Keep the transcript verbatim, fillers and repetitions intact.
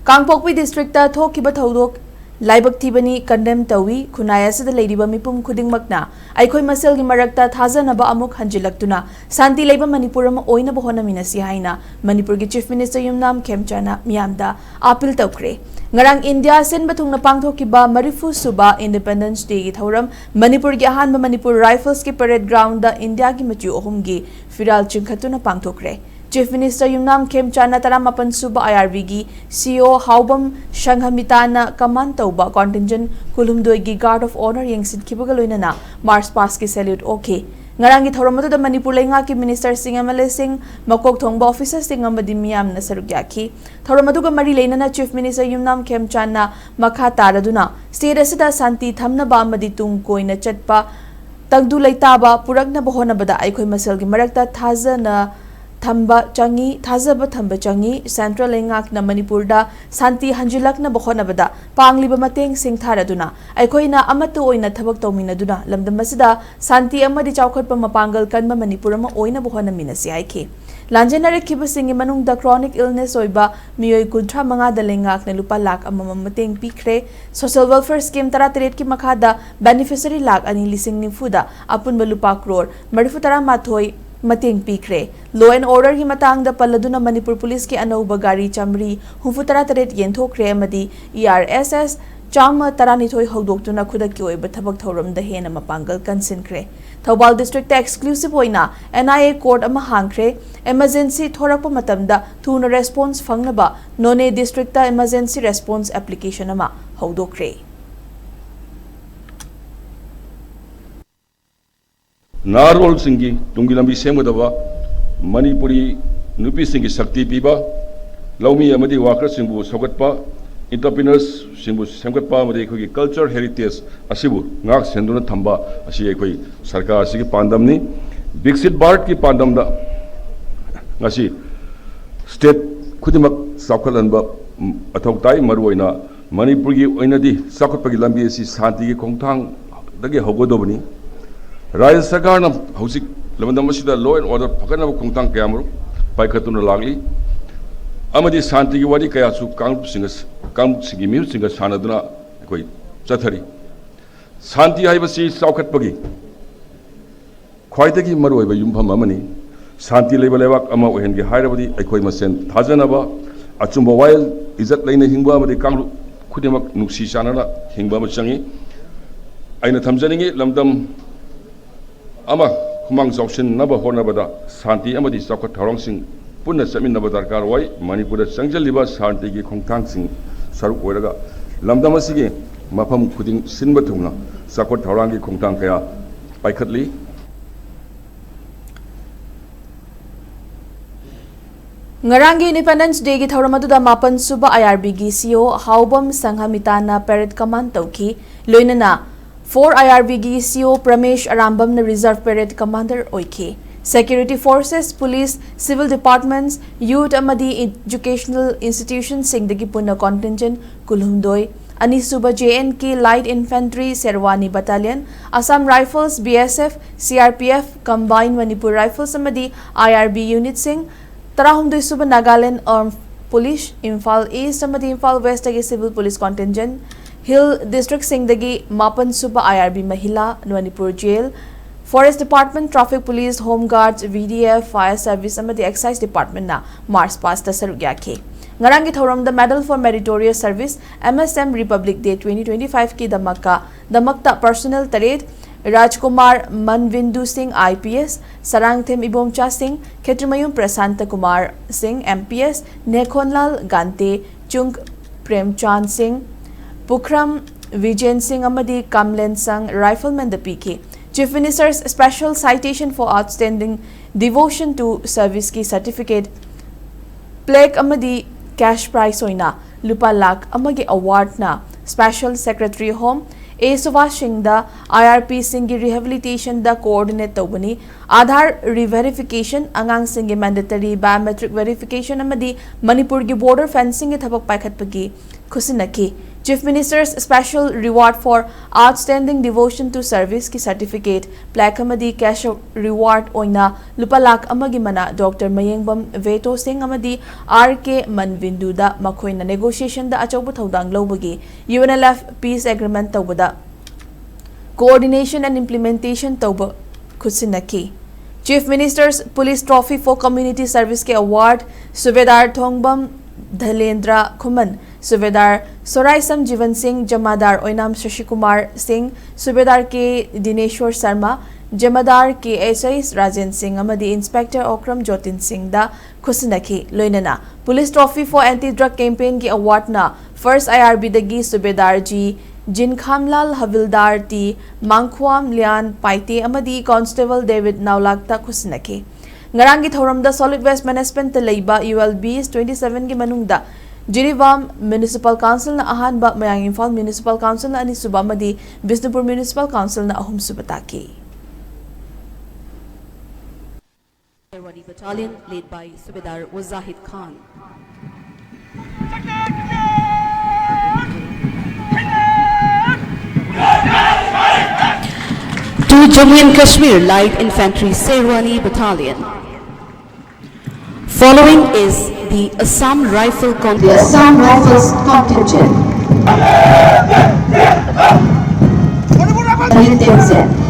ꯀꯥꯡꯄꯣꯛꯄꯤ district ꯊꯣꯛꯈꯤꯕ ꯊꯧꯗꯣꯛ ꯂꯥꯏꯕꯛ ꯊꯤꯕꯅꯤ, ꯀꯟꯗꯦꯝ ꯇꯧꯏ꯫ ꯈꯨꯟꯅꯥꯏ ꯑꯁꯤꯗ ꯂꯩꯔꯤꯕ ꯃꯤꯄꯨꯝ ꯈꯨꯗꯤꯡꯃꯛꯅ ꯑꯩꯈꯣꯏ ꯃꯁꯦꯜꯒꯤ ꯃꯔꯛꯇ ꯊꯥꯖꯅꯕ ꯑꯃꯨꯛ ꯍꯟꯖꯤꯜꯂꯛꯇꯨꯅ ꯁꯥꯟꯇꯤ ꯂꯩꯕ ꯃꯅꯤꯄꯨꯔ ꯑꯃ ꯑꯣꯏꯅꯕ ꯍꯣꯠꯅꯃꯤꯟꯅꯁꯤ ꯍꯥꯏꯅ ꯃꯅꯤꯄꯨꯔꯒꯤ ꯆꯤꯐ ꯃꯤꯅꯤꯁꯇꯔ ꯌꯨꯝꯅꯥꯝ ꯈꯦꯝꯆꯥꯟꯅ ꯃꯤꯌꯥꯝꯗ ꯑꯥꯄꯤꯜ ꯇꯧꯈ꯭ꯔꯦ꯫ ꯉꯔꯥꯡ ꯏꯟꯗꯤꯌꯥ ꯁꯤꯟꯕ ꯊꯨꯡꯅ ꯄꯥꯡꯊꯣꯛꯈꯤꯕ ꯃꯔꯤꯐꯨ ꯁꯨꯕ ꯏꯟꯗꯤꯄꯦꯟꯗꯦꯟꯁ ꯗꯦꯒꯤ ꯊꯧꯔꯝ ꯃꯅꯤꯄꯨꯔꯒꯤ ꯑꯍꯥꯟꯕ ꯃꯅꯤꯄꯨꯔ ꯔꯥꯏꯐꯜꯁꯀꯤ ꯄꯦꯔꯦꯗ ꯒ꯭ꯔꯥꯎꯟꯗ ꯏꯟꯗꯤꯌꯥꯒꯤ ꯃꯆꯨ ꯑꯍꯨꯝꯒꯤ ꯐꯤꯔꯥꯜ ꯆꯤꯡꯈꯠꯇꯨꯅ ꯄꯥꯡꯊꯣꯛꯈ꯭ꯔꯦ꯫ ꯆꯤꯐ ꯃꯤꯅꯤꯁꯇꯔ ꯌꯨꯝꯅꯥꯝ ꯈꯦꯝꯆꯥꯟꯅ ꯇꯔꯥꯃꯥꯄꯟ ꯁꯨꯕ ꯑꯥꯏ ꯑꯥꯔ ꯕꯤꯒꯤ ꯁꯤ ꯏ ꯑꯣ ꯍꯥꯎꯕꯝ ꯁꯪꯍꯃꯤꯇꯥꯅ ꯀꯃꯥꯟ ꯇꯧꯕ ꯀꯣꯟꯇꯤꯟꯖꯦꯟ ꯀꯨꯟꯍꯨꯝꯗꯣꯏꯒꯤ ꯒꯥꯔꯗ ꯑꯣꯐ ꯑꯣꯅꯔ ꯌꯦꯡꯁꯤꯟꯈꯤꯕꯒ ꯂꯣꯏꯅꯅ ꯃꯥꯔꯆ ꯄꯥꯁꯀꯤ ꯁꯦꯂ꯭ꯌꯨꯠ ꯑꯣꯛꯈꯤ꯫ ꯉꯔꯥꯡꯒꯤ ꯊꯧꯔꯝ ꯑꯗꯨꯗ ꯃꯅꯤꯄꯨꯔ ꯂꯩꯉꯥꯛꯀꯤ ꯃꯤꯅꯤꯁꯇꯔꯁꯤꯡ, ꯑꯦꯝ ꯑꯦꯜ ꯑꯦꯁꯤꯡ, ꯃꯀꯣꯛ ꯊꯣꯡꯕ ꯑꯣꯐꯤꯁꯔꯁꯤꯡ ꯑꯃꯗꯤ ꯃꯤꯌꯥꯝꯅ ꯁꯔꯨꯛ ꯌꯥꯈꯤ꯫ ꯊꯧꯔꯝ ꯑꯗꯨꯒ ꯃꯔꯤ ꯂꯩꯅꯅ ꯆꯤꯐ ꯃꯤꯅꯤꯁꯇꯔ ꯌꯨꯝꯅꯥꯝ ꯈꯦꯝꯆꯥꯟꯅ ꯃꯈꯥ ꯇꯥꯔꯗꯨꯅ ꯁ꯭ꯇꯦꯠ ꯑꯁꯤꯗ ꯁꯥꯟꯇꯤ ꯊꯝꯅꯕ ꯑꯃꯗꯤ ꯇꯨꯡ ꯀꯣꯏꯅ ꯆꯠꯄ ꯇꯪꯗꯨ ꯂꯩꯇꯥꯕ ꯄꯨꯔꯛꯅꯕ ꯍꯣꯠꯅꯕꯗ ꯑꯩꯈꯣꯏ ꯃꯁꯦꯜꯒꯤ ꯃꯔꯛꯇ ꯊꯥꯖꯅ ꯊꯝꯕ ꯆꯪꯏ, ꯊꯥꯖꯕ ꯊꯝꯕ ꯆꯪꯏ꯫ ꯁꯦꯟꯇ꯭ꯔꯦꯜ ꯂꯩꯉꯥꯛꯅ ꯃꯅꯤꯄꯨꯔꯗ ꯁꯥꯟꯇꯤ ꯍꯟꯖꯤꯜꯂꯛꯅꯕ ꯍꯣꯠꯅꯕꯗ ꯄꯥꯡꯂꯤꯕ ꯃꯇꯦꯡ ꯁꯤꯡꯊꯥꯔꯗꯨꯅ ꯑꯩꯈꯣꯏꯅ ꯑꯃꯠꯇ ꯑꯣꯏꯅ ꯊꯕꯛ ꯇꯧꯃꯤꯟꯅꯗꯨꯅ ꯂꯝꯗꯝ ꯑꯁꯤꯗ ꯁꯥꯟꯇꯤ ꯑꯃꯗꯤ ꯆꯥꯎꯈꯠꯄ ꯃꯄꯥꯡꯒꯜ ꯀꯟꯕ ꯃꯅꯤꯄꯨꯔ ꯑꯃ ꯑꯣꯏꯅꯕ ꯍꯣꯠꯅꯃꯤꯟꯅꯁꯤ ꯍꯥꯏꯈꯤ꯫ ꯂꯥꯟꯖꯦꯟꯅꯔꯛꯈꯤꯕꯁꯤꯡꯒꯤ ꯃꯅꯨꯡꯗ ꯀ꯭ꯔꯣꯅꯤꯛ ꯏꯜꯅꯦꯁ ꯑꯣꯏꯕ ꯃꯤꯑꯣꯏ ꯀꯨꯟꯊ꯭ꯔꯥ ꯃꯉꯥꯗ ꯂꯩꯉꯥꯛꯅ ꯂꯨꯄꯥ ꯂꯥꯈ ꯑꯃꯃꯝ ꯃꯇꯦꯡ ꯄꯤꯈ꯭ꯔꯦ꯫ ꯁꯣꯁꯤꯌꯦꯜ ꯋꯦꯜꯐꯦꯌꯔ ꯁ꯭ꯀꯤꯝ ꯇꯔꯥꯇꯔꯦꯠꯀꯤ ꯃꯈꯥꯗ ꯕꯦꯅꯤꯐꯤꯁꯔꯤ ꯂꯥꯈ ꯑꯅꯤ ꯂꯤꯁꯤꯡ ꯅꯤꯐꯨꯗ ꯑꯄꯨꯟꯕ ꯂꯨꯄꯥ ꯀ꯭ꯔꯣꯔ ꯃꯔꯤꯐꯨ ꯇꯔꯥ ꯃꯥꯊꯣꯏ ꯃꯇꯦꯡ ꯄꯤꯈ꯭ꯔꯦ꯫ ꯂꯣ ꯑꯦꯟ ꯑꯣꯔꯗꯔꯒꯤ ꯃꯇꯥꯡꯗ ꯄꯜꯂꯗꯨꯅ ꯃꯅꯤꯄꯨꯔ ꯄꯨꯂꯤꯁꯀꯤ ꯑꯅꯧꯕ ꯒꯥꯔꯤ ꯆꯥꯃꯔꯤ ꯍꯨꯝꯐꯨ ꯇꯔꯥ ꯇꯔꯦꯠ ꯌꯦꯟꯊꯣꯛꯈ꯭ꯔꯦ ꯑꯃꯗꯤ ꯏ ꯑꯥꯔ ꯑꯦꯁ ꯑꯦꯁ ꯆꯥꯝꯃ ꯇꯔꯥꯅꯤꯊꯣꯏ ꯍꯧꯗꯣꯛꯇꯨꯅ ꯈꯨꯗꯛꯀꯤ ꯑꯣꯏꯕ ꯊꯕꯛ ꯊꯧꯔꯝꯗ ꯍꯦꯟꯅ ꯃꯄꯥꯡꯒꯜ ꯀꯟꯁꯤꯟꯈ꯭ꯔꯦ꯫ ꯊꯧꯕꯥꯜ ꯗꯤꯁꯇ꯭ꯔꯤꯛꯇ ꯑꯦꯛꯁꯀ꯭ꯂꯨꯁꯤꯚ ꯑꯣꯏꯅ ꯑꯦꯟ ꯑꯥꯏ ꯑꯦ ꯀꯣꯔꯠ ꯑꯃ ꯍꯥꯡꯈ꯭ꯔꯦ꯫ ꯏꯃꯔꯖꯦꯟꯁꯤ ꯊꯣꯔꯛꯄ ꯃꯇꯝꯗ ꯊꯨꯅ ꯔꯦꯁꯄꯣꯟꯁ ꯐꯪꯅꯕ ꯅꯣꯅꯦ ꯗꯤꯁꯇ꯭ꯔꯤꯛꯇ ꯏꯃꯔꯖꯦꯟꯁꯤ ꯔꯦꯁꯄꯣꯟꯁ ꯑꯦꯄ꯭ꯂꯤꯀꯦꯁꯟ ꯑꯃ ꯍꯧꯗꯣꯛꯈ꯭ꯔꯦ꯫ ꯅꯍꯥꯔꯣꯜꯁꯤꯡꯒꯤ ꯇꯨꯡꯒꯤ ꯂꯝꯕꯤ ꯁꯦꯝꯒꯗꯕ, ꯃꯅꯤꯄꯨꯔꯤ ꯅꯨꯄꯤꯁꯤꯡꯒꯤ ꯁꯛꯇꯤ ꯄꯤꯕ, ꯂꯧꯃꯤ ꯑꯃꯗꯤ ꯋꯥꯔꯀꯔꯁꯤꯡꯕꯨ ꯁꯧꯒꯠꯄ, ꯏꯟꯇꯔꯄ꯭ꯔꯤꯅꯔꯁꯁꯤꯡꯕꯨ ꯁꯦꯝꯒꯠꯄ ꯑꯃꯗꯤ ꯑꯩꯈꯣꯏꯒꯤ ꯀꯜꯆꯔ ꯍꯦꯔꯤꯇꯦꯖ ꯑꯁꯤꯕꯨ ꯉꯥꯛ ꯁꯦꯟꯗꯨꯅ ꯊꯝꯕ ꯑꯁꯤ ꯑꯩꯈꯣꯏ ꯁꯔꯀꯥꯔ ꯑꯁꯤꯒꯤ ꯄꯥꯟꯗꯝꯅꯤ꯫ ꯕꯤꯛꯁꯤꯠ ꯚꯥꯔꯠꯀꯤ ꯄꯥꯟꯗꯝꯗ ꯉꯁꯤ ꯁ꯭ꯇꯦꯠ ꯈꯨꯗꯤꯡꯃꯛ ꯆꯥꯎꯈꯠꯍꯟꯕ ꯃꯊꯧ ꯇꯥꯏ꯫ ꯃꯔꯨꯑꯣꯏꯅ ꯃꯅꯤꯄꯨꯔꯒꯤ ꯑꯣꯏꯅꯗꯤ ꯆꯥꯎꯈꯠꯄꯒꯤ ꯂꯝꯕꯤ ꯑꯁꯤ ꯁꯥꯟꯇꯤꯒꯤ ꯈꯣꯡꯊꯥꯡꯗꯒꯤ ꯍꯧꯒꯗꯧꯕꯅꯤ꯫ ꯔꯥꯖ꯭ꯌ ꯁꯔꯀꯥꯔꯅ ꯍꯧꯖꯤꯛ ꯂꯝꯗꯝ ꯑꯁꯤꯗ law and order ꯐꯒꯠꯅꯕ ꯈꯣꯡꯊꯥꯡ ꯀꯌꯥꯃꯔꯨꯝ ꯄꯥꯏꯈꯠꯇꯨꯅ ꯂꯥꯛꯂꯤ꯫ ꯑꯃꯗꯤ ꯁꯥꯟꯇꯤꯒꯤ ꯋꯥꯔꯤ ꯀꯌꯥꯁꯨ ꯀꯥꯡꯂꯨꯞꯁꯤꯡꯒ, ꯀꯥꯡꯂꯨꯞꯁꯤꯡꯒꯤ ꯃꯤꯍꯨꯠꯁꯤꯡꯒ ꯁꯥꯟꯅꯗꯨꯅ ꯑꯩꯈꯣꯏ ꯆꯠꯊꯔꯤ꯫ ꯁꯥꯟꯇꯤ ꯍꯥꯏꯕꯁꯤ ꯆꯥꯎꯈꯠꯄꯒꯤ ꯈ꯭ꯋꯥꯏꯗꯒꯤ ꯃꯔꯨꯑꯣꯏꯕ ꯌꯨꯝꯐꯝ ꯑꯃꯅꯤ꯫ ꯁꯥꯟꯇꯤ ꯂꯩꯕ ꯂꯩꯕꯥꯛ ꯑꯃ ꯑꯣꯏꯍꯟꯒꯦ ꯍꯥꯏꯔꯕꯗꯤ ꯑꯩꯈꯣꯏ ꯃꯁꯦꯟ ꯊꯥꯖꯅꯕ, ꯑꯆꯨꯝꯕ ꯋꯥꯌꯦꯜ, ꯏꯖꯠ ꯂꯩꯅ ꯍꯤꯡꯕ ꯑꯃꯗꯤ ꯀꯥꯡꯂꯨꯞ ꯈꯨꯗꯤꯡꯃꯛ ꯅꯨꯡꯁꯤ ꯆꯥꯟꯅꯅ ꯍꯤꯡꯕ ꯑꯃ ꯆꯪꯏ꯫ ꯑꯩꯅ ꯊꯝꯖꯅꯤꯡꯏ, ꯂꯝꯗꯝ ꯑꯃ ꯈꯨꯃꯥꯡ ꯆꯥꯎꯁꯤꯟꯅꯕ ꯍꯣꯠꯅꯕꯗ ꯁꯥꯟꯇꯤ ꯑꯃꯗꯤ ꯆꯥꯎꯈꯠ ꯊꯧꯔꯥꯡꯁꯤꯡ ꯄꯨꯟꯅ ꯆꯠꯃꯤꯟꯅꯕ ꯗꯔꯀꯥꯔ ꯑꯣꯏ꯫ ꯃꯅꯤꯄꯨꯔꯗ ꯆꯪꯁꯤꯜꯂꯤꯕ ꯁꯥꯟꯇꯤꯒꯤ ꯈꯣꯡꯊꯥꯡꯁꯤꯡ ꯁꯔꯨꯛ ꯑꯣꯏꯔꯒ ꯂꯝꯗꯝ ꯑꯁꯤꯒꯤ ꯃꯐꯝ ꯈꯨꯗꯤꯡ ꯁꯤꯟꯕ ꯊꯨꯡꯅ ꯆꯥꯎꯈꯠ ꯊꯧꯔꯥꯡꯒꯤ ꯈꯣꯡꯊꯥꯡ ꯀꯌꯥ ꯄꯥꯏꯈꯠꯂꯤ꯫ ꯉꯔꯥꯡꯒꯤ Independence Day ꯒꯤ ꯊꯧꯔꯝ ꯑꯗꯨꯗ ꯃꯥꯄꯟ ꯁꯨꯕ I R B ꯒꯤ C O ꯍꯥꯎꯕꯝ ꯁꯪꯍꯃꯤꯇꯥꯅ parade command ꯇꯧꯈꯤ꯫ ꯂꯣꯏꯅꯅ four I R B ꯒꯤ C O ꯄ꯭ꯔꯃꯦꯁ ꯑꯔꯥꯝꯕꯝꯅ reserve parade commander ꯑꯣꯏꯈꯤ꯫ Security forces, police, civil departments, youth ꯑꯃꯗꯤ educational institution ꯁꯤꯡꯗꯒꯤ ꯄꯨꯟꯅ contingent ꯀꯨꯟꯍꯨꯝꯗꯣꯏ, ꯑꯅꯤꯁꯨꯕ J N K Light Infantry Sherwani Battalion, Assam Rifles, B S F, C R P F, Combined Manipur Rifles ꯑꯃꯗꯤ I R B unit ꯁꯤꯡ, ꯇꯔꯥꯍꯨꯝꯗꯣꯏꯁꯨꯕ Nagaland Armed Police, Imphal East ꯑꯃꯗꯤ Imphal West ꯇꯒꯤ civil police contingent, hill district ꯁꯤꯡꯗꯒꯤ ꯃꯥꯄꯟ ꯁꯨꯕ I R B ꯃꯍꯤꯂꯥ, Manipur Jail, Forest Department, Traffic Police, Home Guards, V D F, Fire Service ꯑꯃꯗꯤ Excise Department ꯅ march past ꯇ ꯁꯔꯨꯛ ꯌꯥꯈꯤ꯫ ꯉꯔꯥꯡꯒꯤ ꯊꯧꯔꯝꯗ Medal for Meritorious Service, M S M, Republic Day twenty twenty-five ꯀꯤ ꯗꯃꯛꯀ, ꯗꯃꯛꯇ personnel ꯇꯔꯦꯠ, ꯔꯥꯖꯀꯨꯃꯥꯔ ꯃꯟꯕꯤꯟꯗꯨ ꯁꯤꯡ, I P S, Sarangthem Ibomcha ꯁꯤꯡ, ꯈꯦꯇ꯭ꯔꯤꯃꯌꯨꯝ ꯄ꯭ꯔꯁꯥꯟꯇ ꯀꯨꯃꯥꯔ ꯁꯤꯡ, M P S, ꯅꯦꯈꯣꯟꯂꯥꯜ ꯒꯥꯟꯇꯦ, ꯆꯨꯡ ꯄ꯭ꯔꯦꯝꯆꯥꯟ ꯁꯤꯡ, ꯄꯨꯈ꯭ꯔꯝ ꯕꯤꯖꯦꯟ ꯁꯤꯡ ꯑꯃꯗꯤ ꯀꯥꯝꯂꯦꯟ ꯁꯪ Rifleman ꯗ ꯄꯤꯈꯤ꯫ Chief Minister's Special Citation for Outstanding Devotion to Service ꯀꯤ certificate, plaque ꯑꯃꯗꯤ cash prize ꯑꯣꯏꯅ ꯂꯨꯄꯥ ꯂꯥꯈ ꯑꯃꯒꯤ award ꯅ Special Secretary Home ꯑꯦ ꯁꯨꯚꯥꯁ ꯁꯤꯡꯗ I R P ꯁꯤꯡꯒꯤ rehabilitation ꯗ coordinate ꯇꯧꯕꯅꯤ꯫ Aadhaar re-verification, ꯑꯉꯥꯡꯁꯤꯡꯒꯤ mandatory biometric verification ꯑꯃꯗꯤ ꯃꯅꯤꯄꯨꯔꯒꯤ border fencing ꯒꯤ ꯊꯕꯛ ꯄꯥꯏꯈꯠꯄꯒꯤ ꯈꯨꯠꯁꯤꯟꯅꯈꯤ꯫ Chief Minister's Special Reward for Outstanding Devotion to Service ꯀꯤ certificate, plaque ꯑꯃꯗꯤ cash reward ꯑꯣꯏꯅ ꯂꯨꯄꯥ ꯂꯥꯈ ꯑꯃꯒꯤ ꯃꯅꯥ ꯗꯣꯛꯇꯔ ꯃꯌꯦꯡꯕꯝ ꯚꯦꯇꯣ ꯁꯤꯡ ꯑꯃꯗꯤ ꯑꯥꯔ ꯀꯦ ꯃꯟꯕꯤꯟꯗꯨꯗ ꯃꯈꯣꯏꯅ negotiationꯗ ꯑꯆꯧꯕ ꯊꯧꯗꯥꯡ ꯂꯧꯕꯒꯤ UNLF peace agreement ꯇꯧꯕꯗ coordination and implementation ꯇꯧꯕ ꯈꯨꯠꯁꯤꯟꯅꯈꯤ꯫ Chief Minister's Police Trophy for Community Service ꯀꯤ award ꯁꯨꯕꯦꯗꯥꯔ ꯊꯣꯡꯕꯝ ꯙꯂꯦꯟꯗ꯭ꯔ ꯈꯨꯃꯟ, ꯁꯨꯕꯦꯗꯥꯔ ꯁꯣꯔꯥꯏꯁꯝ ꯖꯤꯕꯟ ꯁꯤꯡ, ꯖꯃꯥꯗꯥꯔ ꯑꯣꯏꯅꯥꯝ ꯁꯁꯤꯀꯨꯃꯥꯔ ꯁꯤꯡ, ꯁꯨꯕꯦꯗꯥꯔ ꯀꯦ ꯗꯤꯅꯦꯁꯣꯔ ꯁꯔꯃ, ꯖꯃꯥꯗꯥꯔ ꯀꯦ ꯑꯦꯁ ꯑꯩꯁ ꯔꯥꯖꯦꯟ ꯁꯤꯡ ꯑꯃꯗꯤ ꯏꯟꯁꯄꯦꯛꯇꯔ ꯑꯣꯀ꯭ꯔꯝ ꯖꯣꯇꯤꯟ ꯁꯤꯡꯗ ꯈꯨꯠꯁꯤꯟꯅꯈꯤ꯫ ꯂꯣꯏꯅꯅ Police Trophy for Anti Drug Campaign ꯒꯤ award ꯅ first IRB ꯗꯒꯤ ꯁꯨꯕꯦꯗꯥꯔ ꯖꯤ ꯖꯤꯟꯈꯥꯝꯂꯥꯜ, ꯍꯕꯤꯜꯗꯥꯔ ꯇꯤ ꯃꯥꯡꯈ꯭ꯋꯥꯝ ꯂꯤꯌꯥꯟ ꯄꯥꯏꯇꯦ ꯑꯃꯗꯤ Constable David ꯅꯥꯎꯂꯥꯛꯇ ꯈꯨꯠꯁꯤꯟꯅꯈꯤ꯫ ꯉꯔꯥꯡꯒꯤ ꯊꯧꯔꯝꯗ solid waste management ꯇ ꯂꯩꯕ ULBs twenty seven ꯒꯤ ꯃꯅꯨꯡꯗ ꯖꯤꯔꯤꯕꯥꯝ Municipal Council ꯅ ꯑꯍꯥꯟꯕ, ꯃꯌꯥꯡ ꯏꯝꯐꯥꯜ Municipal Council ꯅ ꯑꯅꯤꯁꯨꯕ ꯑꯃꯗꯤ ꯕꯤꯁꯅꯨꯄꯨꯔ Municipal Council ꯅ ꯑꯍꯨꯝꯁꯨꯕ ꯇꯥꯈꯤ꯫ Sherwani Battalion, led by Subedar Wazahid Khan. To Jammu and Kashmir Light Infantry Sherwani Battalion. Following is the Assam Rifle Con- the Assam Rifles contingent. Arvind Tenzin.